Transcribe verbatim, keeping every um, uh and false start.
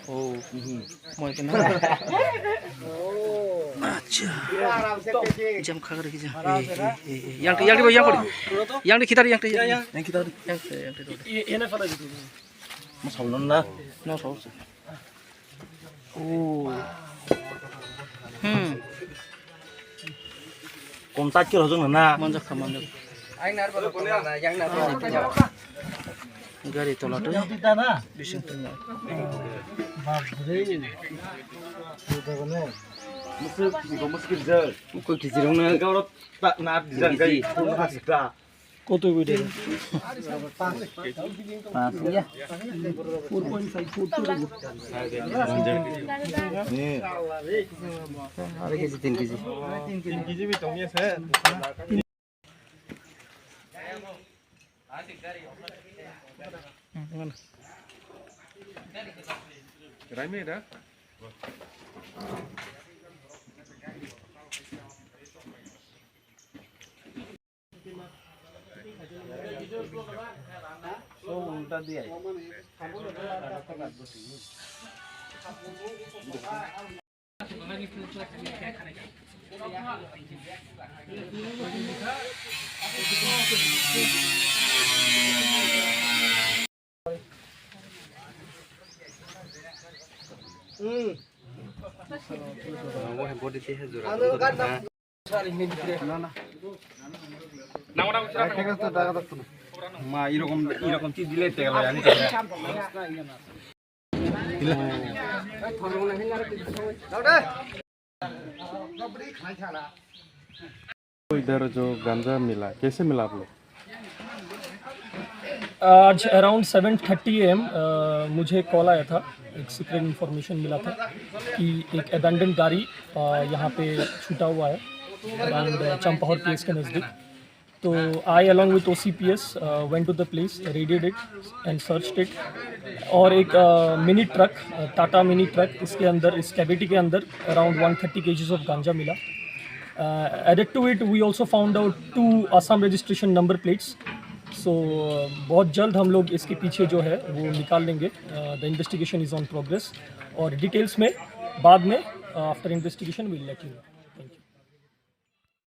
Oh, moi kena. Acha. Jam khagri kisa. Eh, eh, eh, eh. Yang, yang di, yang di, yang di khitar, yang di. Yang, yang. Yang di, yang di. Ini, ini pada gitu. Mas, na. No, so, so. Oh. Hmm. Kom tak kilo jong na. Manjak kha, manjak. Gari tola tu. Bising tengah. Musuh, musuh kerja. Kau kijirong na. Kau tak nak kerja. Kau tak. কত ওই এটা? পাঁচ, yeah. Four point five, four two. আড়াই kg, তিন kg. মা, এরকম, এরকম চিজ দিলে তেল হয়, আমি তো इधर जो गांजा मिला, कैसे मिला आप लोग? आज अराउंड सेवन थर्टी एएम मुझे कॉल आया था, एक सीक्रेट इन्फॉर्मेशन मिला था कि एक अबैंडन गाड़ी अ, यहाँ पे छूटा हुआ है अराउंड चंपाहर पीएस के नज़दीक। तो I along with O C P S went to the place, raided it and searched it। और एक mini truck, Tata mini truck, इसके अंदर, इस कैविटी के अंदर around one thirty KGs of गांजा मिला। Added to it, we also found out two Assam registration number plates। So बहुत जल्द हम लोग इसके पीछे जो है वो निकाल लेंगे। The investigation is on progress। और डिटेल्स में बाद में, after investigation, we'll let you know।